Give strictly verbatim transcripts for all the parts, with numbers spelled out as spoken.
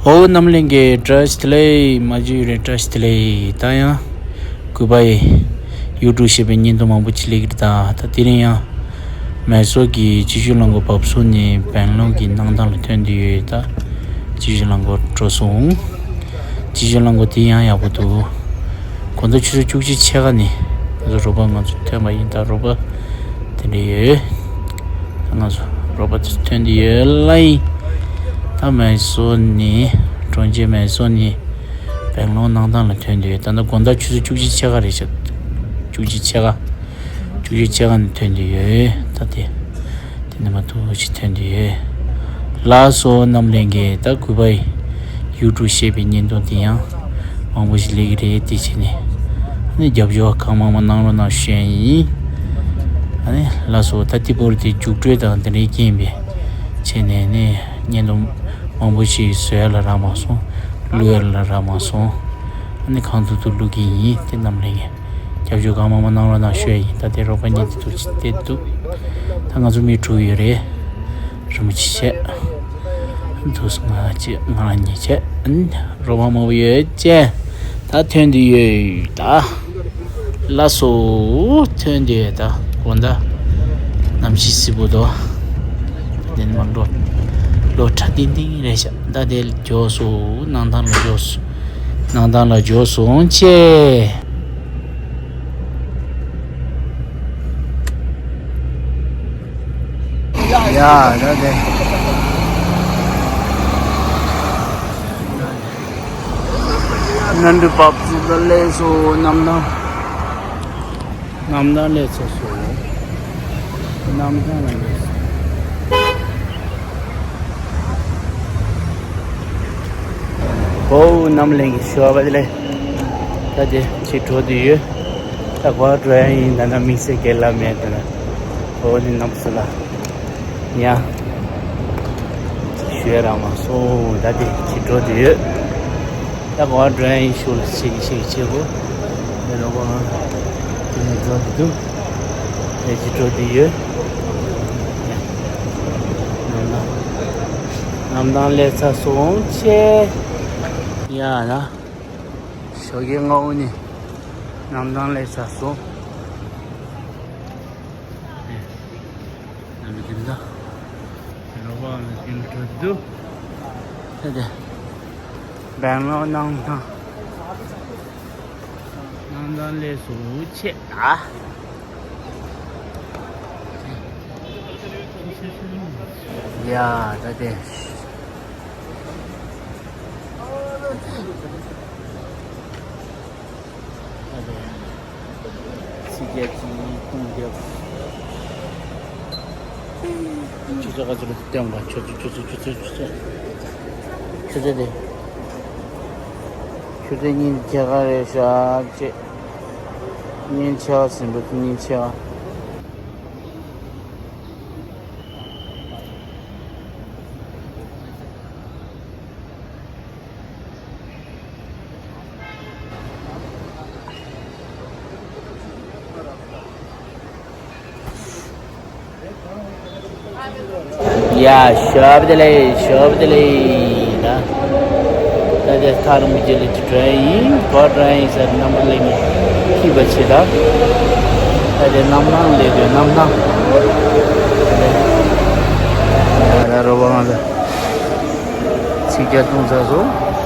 ཨོ་རྣམ་གླིང་གི་བཀྲ་ཤིས་བདེ་ལེགས། མ་བརྗེད་རེ་བཀྲ་ཤིས་བདེ་ལེགས། ད་ཡང་གུས་པ་ཡིས་ཡུ་ཊུབ་ཞེས་པའི་བརྙན་ཐུང་མང་པོ་ཅིག་སླེབས་ཀྱི་རེད། ད་ད་དེ་རིང་ཡང་མེ་སོར་གྱི་སྤྱི་སྤྱོད་རླངས་འཁོར་བབས་སོང་ནས་སྦེང་ལོར་གྱི་གནམ་ཐང་ལ་ཐོན་བསྡད་ཡོད། ད་སྤྱི་སྤྱོད་རླངས་འཁོར་འགྲོ་སོང་། སྤྱི་སྤྱོད་རླངས་འཁོར་དེ་ཡང་ཡག་པོ་འདུག་དགོང་དག་ཆུ་ཚོད་བཅུ་གཅིག་ཕྱེད་ཀ་ནས་ང་ཚོ་རོགས་པ་ང་ཚོ་ཐོན་པ་ཡིན། ད་རོགས་པ་དེ་འདྲ་ཡོད། ད་ང་ཚོ་རོགས་པ་དེ་ཐོན་དུ་ཡོད་ལ་ཡིན། ད་མེ་སོར་ནས་གྲོང་ཁྱེར་མེ་སོར་ནས་སྦེང་ལོར་གནམ་ཐང་ལ་ཐོན་དུ་ཡོད། ད་ལྟ་དགོང་དག་ཆུ་ཚོད་བཅུ་གཅིག་ཕྱེད་ཀ་རེད་ཤག་བཅུ་གཅིག་ཕྱེད་ཀ་བཅུ་གཅིག་ཕྱེད་ཀ་ནས་ཐོན་དུ་ཡོད། ད་དེ་དེ་ནས་མ་ཐུག་ཅིག་ཐོན་དུ་ཡོད། ལགས་སོ་རྣམ་གླིང་གི་ད་གུས་པ་ཡིས་ཡུ་ཊུབ་ཞེས་པའི་བརྙན་ཐུང་དེ་ཡང་མང་པོ་ཞིག་སླེབས་ཀྱི་རེད། དེ་བྱས་ནས་ཨ་ནི་རྒྱབ་སྐྱོར་གང་མང་མང་གནང་རོགས་གནང་ཞུ་ཡ་ཡིན། ཨ་ནི་ལགས་སོ། ད་དེ་བོར་དེ་རྒྱུགས་སྤྲོད་དང་དེ་འདྲའི་རྐྱེན་པས་བྱས་ནས་ནི་བརྙན་ཐུང་མང་པོ་ཞིག་བཟོ་ཡ་ལ་རག་མ་སོང་། བླུག་ཡ་ལ་རག་མ་སོང་། ཨ་ནི་གང་ཐུབ་ཐུབ་བླུག་གི་ཡིན། དེ་རྣམ་གླིང་གི་རྒྱབ་སྐྱོར་གང་མང་མང་གནང་རོགས་གནང་ཞུ་ཡ་ཡིན། ད་དེ་རོགས་པ་གཉིས་དེ་ཐུག་ཅིག་དེ་འདུག་ད་ང་ཚོ་མི་དྲུག་ཡོད་རེད། རིན་པོ་ཆེ་བྱས། འདུག་སོང་ང་གཅིག་ང་གཉིས་བྱས། རོགས་པ་མང་པོ་ཡོད་ཅེ། ད་ཐོན་དུ་ཡོད་ད། ལགས་སོ། ཐོན་དུ་ཡོད་ད། དགོང་དག་གནམ་གཤིས་བསིལ་པོ་འདུག་དེ་ནས་མར་ལོ་ལོ་ཁྲ་ཏིང་ཏིང་རེད་ཤག་ད་དེ་འབྱོར་སོང་། གནམ་ཐང་ལ་འབྱོར་སོང་། གནམ་ཐང་ལ་འབྱོར་སོང་ཅེ། ཡ་ད་དེ་གནམ་གྲུ་བབས་ཚུལ་ད་སླེབས་སོང་། གནམ་ཐང་། གནམ་ཐང་སླེབས་ཚར་སོང་། གནམ་ཐང་ལ་སླེབས་སོང་། ཨོ་རྣམ་གླིང་གི་ཞོགས་པ་དེ་ལས་ད་དེ་ཅིག་འགྲོ་དུས་ཡོད། ད་ག་པར་འགྲོ་ཡ་ཡིན། ད་ན་དམིགས་བསལ་གྱི་ལམ་མེད། ད་ན་ཨོ་ནི་རྣམ་པ་ཚོ་ལ་ཡང་ཞུ་ཡ་རག་མ་སོང་། ད་དེ་ཅིག་འགྲོ་དུས་ཡོད། ད་ག་པར་འགྲོ་ཡ་ཡིན་ཞུ་ལ་ཤིག་ཤིག་བྱེད་དགོས། དེ་རོགས་པ་ང་དེ་ནས་འགྲོ་དུས་འདུག་དེ་ཅིག་འགྲོ་དུས་ཡོད། གནམ་ཐང་། གནམ་ཐང་སླེབས་ཚར་སོང་ཅེ། ཡ་ན། ཞོགས་ཀའི་སྔ་པོ་ནས་གནམ་ཐང་སླེབས་ཚར་སོང་། ཨ་ནི་འདི་འདྲ། རོགས་པ་ཨ་ནི་འདི་འདྲ་འགྲོ་འདུག་ད་དེ་སྦེང་ལོར་གནམ་ཐང་། གནམ་ཐང་སླེབས་སོང་ཅེ། ད་ཡ་ད་དེ། ཚིག་བརྒྱད་ཅིག་སྟོང་བརྒྱད། ཆུ་ཚོད་ག་ཚོད་རེད་སྟོན་ག་ཆུ་ཚོད་ཆུ་ཚོད་ཆུ་ཚོད་ཆུ་ཚོད་ཆུ་ཚོད་དེ། ཆུ་ཚོད་ཉིན་ཕྱེད་ཀ་རེད་ཤག་ཅེ། ཉིན་ཕྱེད་ཀ་ཟིན་པ་ཉིན་ཕྱེད་ཀ། ཡ་ཞབས་བདེ་ལེགས། ཞབས་བདེ་ལེགས། ད་ད་དེ་ཐག་རིང་པོ་རྗེས་ལ་ཅིག་འགྲོ་ཡ་ཡིན། ག་པར་འགྲོ་ཡ་ཡིན་ཟེར་རྣམ་པ་གླིང་ནས་ཤེས་པ་བྱེད་ད། ད་དེ་གནམ་ཐང་སླེབས་དུས་གནམ་ཐང་། ད་རོགས་པ་ང་ཚོ་ཚིག་བརྒྱད་སྟོང་ཚར་སོང་།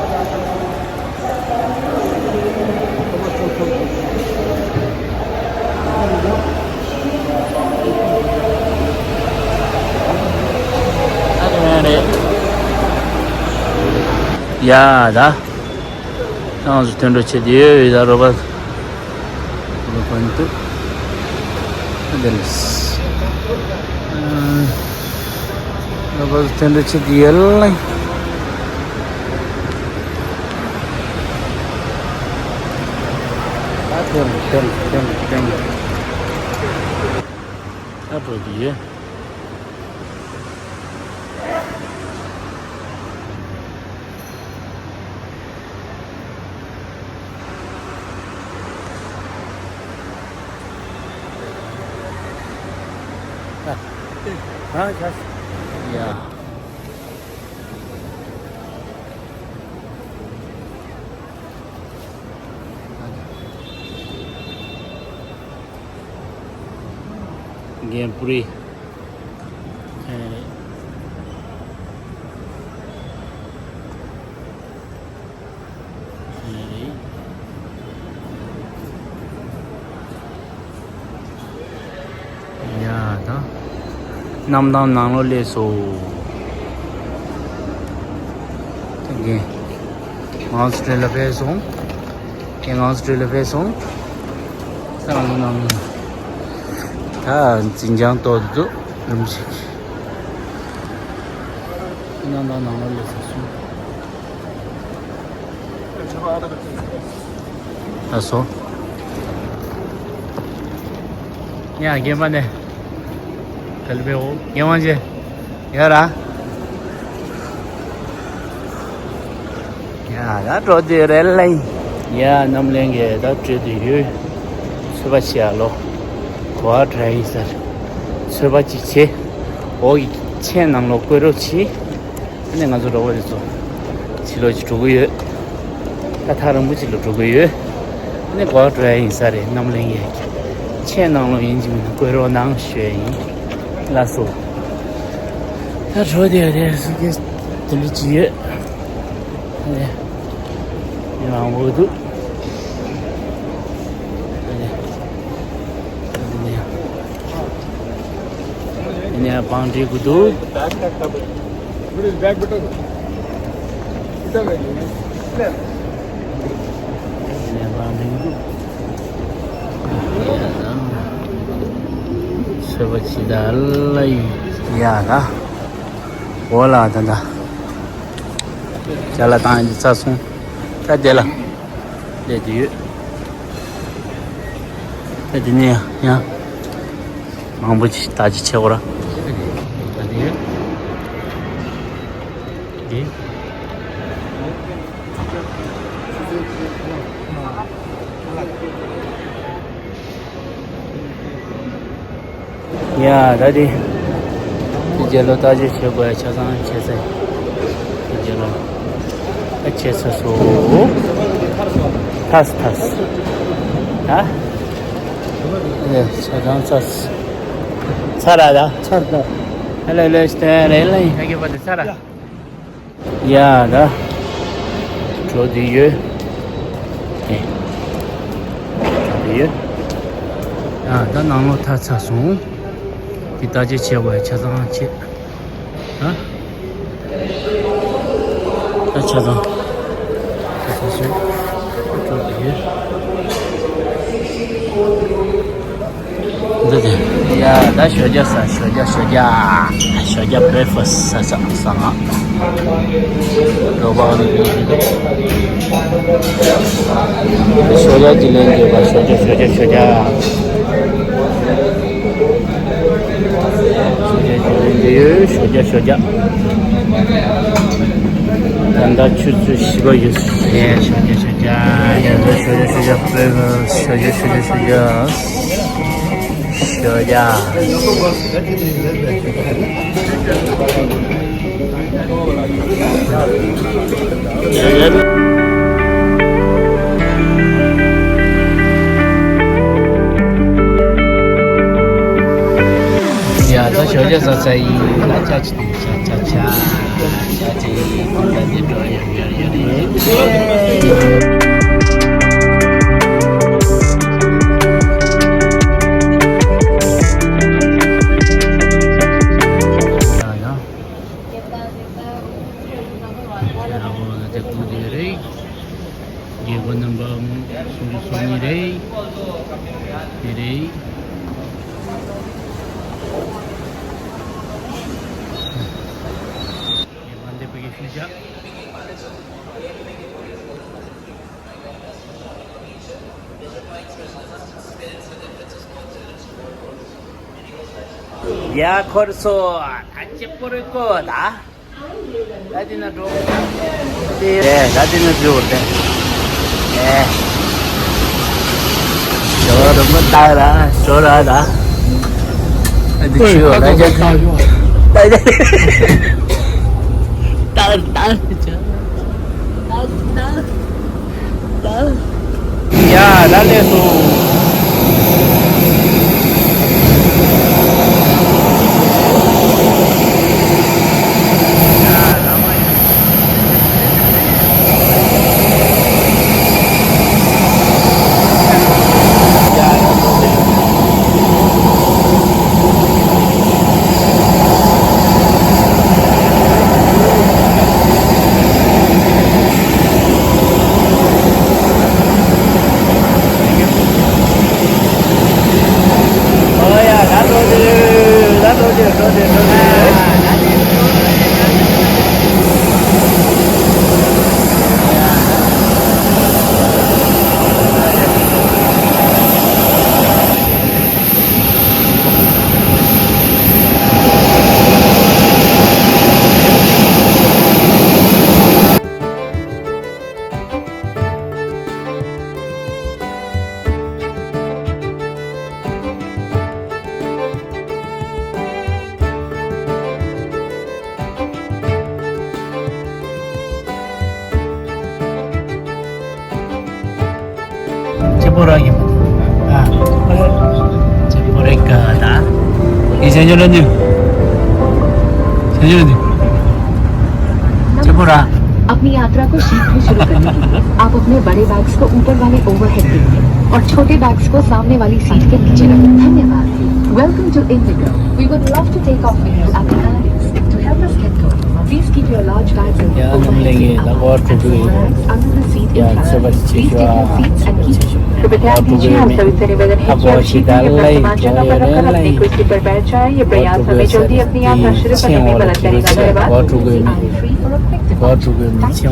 ཡ་ད། ང་ཚོ་ཐོན་འགྲོ་བྱེད་དུ་ཡོད། ཡོད་ད་རོགས་པ། རོགས་པ་འདུག་ཨ་འདི་ལས། ཨ། རོགས་པ་ཐོན་འགྲོ་བྱེད་དུ་ཡོད་ལ། ཨ་ཐོན་ཐོན་ཐོན་ཐོན། ཨ་འགྲོ་དུ་ཡོད། ཡ། རྒན་པུ་རི། ཨེ། ཨེ། ཡ་ད། གནམ་ཐང་ནང་ལོགས་སླེབས་སོང་། ད་རྒན། ང་ཚོ་ཊེ་རེན་ལ་ཕེབས་སོང་། ཁྱེད་ང་ཚོ་ཊེ་རེན་ལ་ཕེབས་སོང་། ས་རང་ཚོ་ནང་མི། ད་འཛིན་བྱང་ཏོག་ཏོ་རིམ་ཞིག་ཁྱེད་རྣམ་དང་ནང་ལ་སླེབས་སོང་། ད་སོ། ཡ་རྒན་པ་ནས། ག་ལེ་བེའོ་རྒན་དབང་ཆེ། ཡ་ར། ཡ་ད་འགྲོ་དུས་རེད་ལེ། ཡ་རྣམ་གླིང་གི་ད་འགྲོ་དུས་ཡོད། ཚོད་པ་བྱེད་ཡ་ལོ། གོ་བ་འདྲ་ཡིན་ས་རེད། ཚོད་པ་ཅིག་བྱེད། འོག་གི་མཆན་ནང་ལོགས་བཀོད་རོགས་བྱེད། ཨ་ནི་ང་ཚོ་རོགས་པ་དེ་ཚོ་ཕྱི་ལོགས་ཅིག་འགྲོ་གི་ཡོད། ད་ཐག་རིང་པོ་ཅིག་ལ་འགྲོ་གི་ཡོད། ཨ་ནི་གོ་བ་འགྲོ་ཡ་ཡིན་ས་རེད། རྣམ་གླིང་གི་མཆན་ནང་ལོགས་ཡིན་གཅིག་མིན་གཅིག་བཀོད་རོགས་གནང་ཞུ་ཡ་ཡིན། ལགས་སོ། ད་འགྲོ་དེ་ཡ་དེ་སུ་སྐད་དེ་འདྲ་ཅིག་ཡོད། ཨ་ནི་མི་མང་པོ་འདུག་ཨ་ནི། ཨ་ནི། ཡིན་ཡང་བང་སྒྲིག་དགོས་འདུག་ཡིན་ཡང་བང་སྒྲིག་འདུག་ཚོད་པ་ཅི་ད་ལ་ཡིན་ཡ་ད། འོ་ལ་ད་ད། ཅ་ལག་བཏང་ཡིན་ཚར་སོང་། ད་དེ་ལ། སླེབས་དུས་ཡོད། ད་དེ་ནས་ཡང་མང་པོ་ཅིག་ད་ཅི་བྱེད་དགོས་ར། ད་དེ་ཡོད། དེ། ཡ་ད་དེ། དེ་རྗེས་ལོ་ལྟ་རྒྱུ་བྱེད་དགོས་ཡ་ཆ་ཚང་བྱས་ཚར། དེ་རྗེས་ལོ། ཨ་བྱས་ཚར་སོང་། ཐས་ཐས། ད། ཡ་ཆ་ཚང་ཚར། ཚར་ར་ད། ཚར་ད། ཨ་ལེ་ལེ་སྟེ་རེ་ལེ་ཨ་གི་པ་དེ་ཚར་ར། ཡ་ད། འགྲོ་དུས་ཡོད། ཨེ། འགྲོ་དུས་ཡོད། ཡ་ད་ནང་ལོགས་ཐར་ཚར་སོང་། དེ་ལྟ་ཅི་བྱེད་དགོས་ཆ་ཚང་བྱེད། ཨ། ད་ཆ་ཚང་། ཆ་ཚང་སོང་། འགྲོ་དུས་ཡོད། འདི་དེ། ཡ་ད་ཞོགས་ཇ་ཟ། ཞོགས་ཇ་ཞོགས་ཇ། ཞོགས་ཇ་བྷི་རེག་ཕ་སི་ཟ་ཟ་ཟ་ང་། རོ་བ་འདི་འདི་འདི། ཞོགས་ཇ་ཅིག་ལེན་དགོས་པ། ཞོགས་ཇ་ཞོགས་ཇ་ཞོགས་ཇ། ཞོགས་ཇ་ཅིག་ལེན་དགོས་ཡོད། ཞོགས་ཇ་ཞོགས་ཇ། ད་ལྟ་ཆུ་ཚོད་བཞི་པ་ཡོད་རེད། ཞོགས་ཇ་ཞོགས་ཇ། ཞོགས་ཇ་ཞོགས་ཇ། བྷི་རེག་ཕ་སི། ཞོགས་ཇ་ཞོགས་ཇ་ཞོགས་ཇ། ཞོགས་ཇ། ཡ་ད་ཞོགས་ཇ་ཟ་ཚར་ཡིན་ན་ཅག་ཅིག་ཅག་ཅག་ཅག་ཅག་ཅིག་ད་འདི་འགྲོ་ཡོད་ཡོད་ཡོད་རེད། ཡ་ཡ། ཡ་ཧོ་ལ་དེ་ཀུན་དེ་རེད། རྒྱལ་པོ་རྣམ་པ་མོ་སུམ་ཅུ་སོ་གཉིས་རེད། དེ་རེད། རྒྱལ་པོ་འདི་བུ་གི་ཤུལ་བཞག་ཡ་ཁོར་སོ། ད་ཅི་པོ་རེ་ཀོ་ད། ད་དེ་ན་འགྲོ། དེ་ད་དེ་ན་འགྲོ་དེ། ཨེ། ཇོ་རུ་མ་ད་ར་ཇོ་ར་ད། ཨ་དེ་ཆུ་ལ་ཇ། ད་ད། ད་ད། ད་ད། ཡ་ད་ལས་སོ། पूरा ये, हाँ। पूरे का था। ये चेंज होने दो। चेंज होने दो। चुप हो रहा। अपनी यात्रा को शीघ्र शुरू करने के लिए आप अपने बड़े बैग्स को ऊपर वाले ओवरहेड बिन में और छोटे बैग्स को सामने वाली सीट के नीचे रखें। धन्यवाद। Welcome to Indigo. We would love to take off with you at the Please keep your large bags and overhead bin up and some bags under the seat in front of you. Please take your seats and keep कृपया ध्यान दीजिए, आप सभी से निवेदन है कि आप शीघ्र ही अपना सामान जगह पर रखकर अपनी कुर्सी पर बैठ जाएं। ये प्रयास हमें जल्दी अपनी यात्रा शुरू करने में मदद करेगा। धन्यवाद। Are you free for a quick departure? Thank you.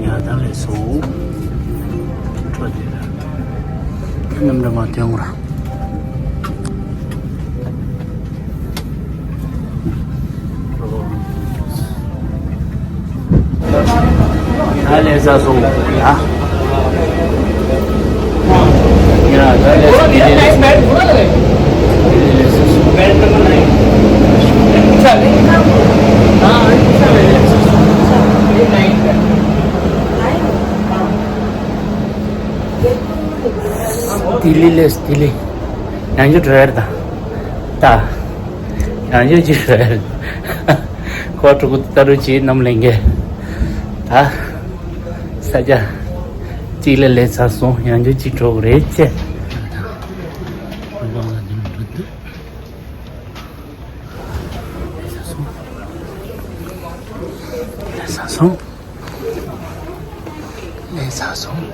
ཡ་ད་ལས་སོ། འཕྲོ་དེ་ལ་ཁྱོད་རྣམ་འདྲ་མ་ཐོན་ར། ད་ལས་ས་སོང་ཡ། ཡ་ད་ལས་ས་སོང་། ལྡི་ལི་ལས་ལྡི་ལི། ཡང་རྒྱུ་འགྲོ་ཡར་ད། ད། ཡང་རྒྱུ་ཅི་འགྲོ་ཡར། ཁོ་ཕྲུ་གུ་ཏ་རུ་ཅི་རྣམས་ལེན་གེ། ད། ས་ཆ། གཅིག་ལས་ལས་ཚར་སོང་ཡང་རྒྱུ་ཅི་འགྲོ་གི་རེད་ཅེ། ལས་ཚར་སོང་། ལས་ཚར་སོང་། ལས་ཚར་སོང་།